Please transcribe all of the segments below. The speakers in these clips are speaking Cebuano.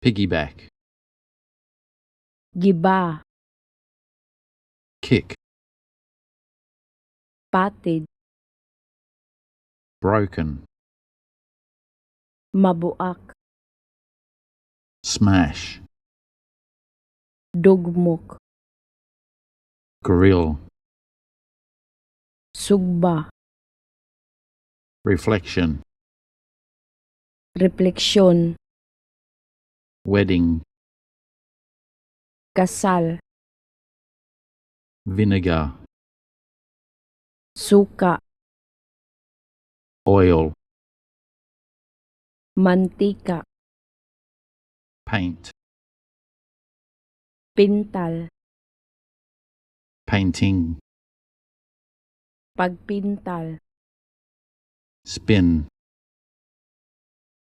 Piggyback. Giba. Kick. Patid. Broken. Mabuak. Smash. Dugmok. Grill. Sugba. Reflection. Repleksyon. Wedding. Kasal. Vinegar. Suka. Oil. Mantika. Paint. Pintal. Painting. Pagpintal. Spin.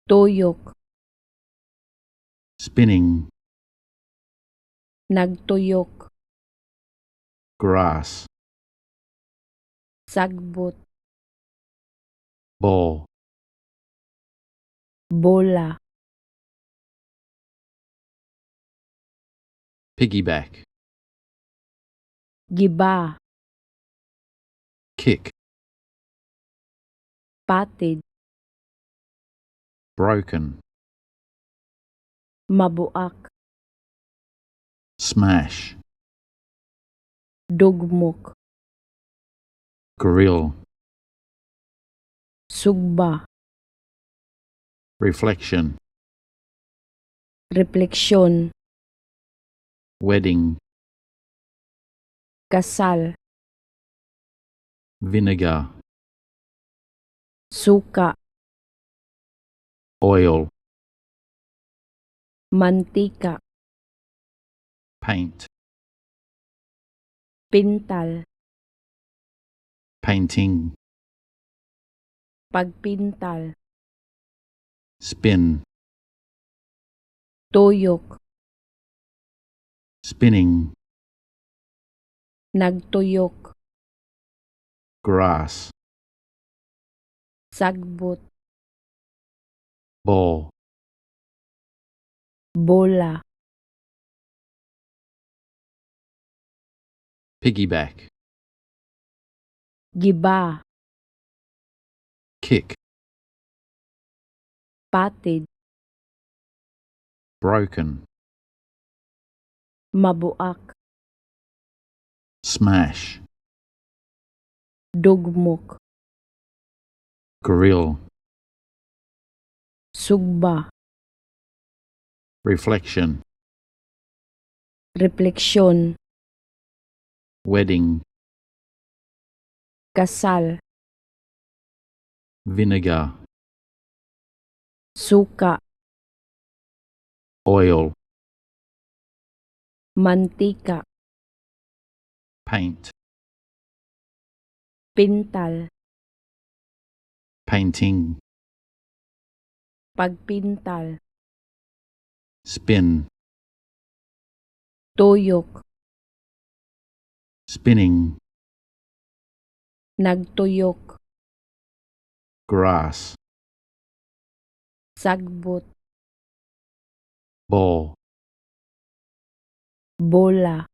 Tuyok. Spinning. Nagtuyok. Grass. Sagbot. Ball. Bola. Piggyback. Giba. Kick. Patid. Broken. Mabuak. Smash. Dugmok. Grill. Sugba. Reflection. Repleksyon. Wedding. Kasal. Vinegar. Suka. Oil. Mantika. Paint. Pintal. Painting. Pagpintal. Spin. Tuyok. Spinning. Nagtuyok. Grass. Sagbot. Ball. Bola. Piggyback. Giba. Kick. Patid. Broken. Mabuak. Smash. Dugmok. Grill. Sugba. Reflection. Repleksyon. Wedding. Kasal. Vinegar. Suka. Oil. Mantika. Paint. Pintal. Painting. Pagpintal. Spin. Tuyok. Spinning. Nagtuyok. Grass. Sagbot. Ball. Bola.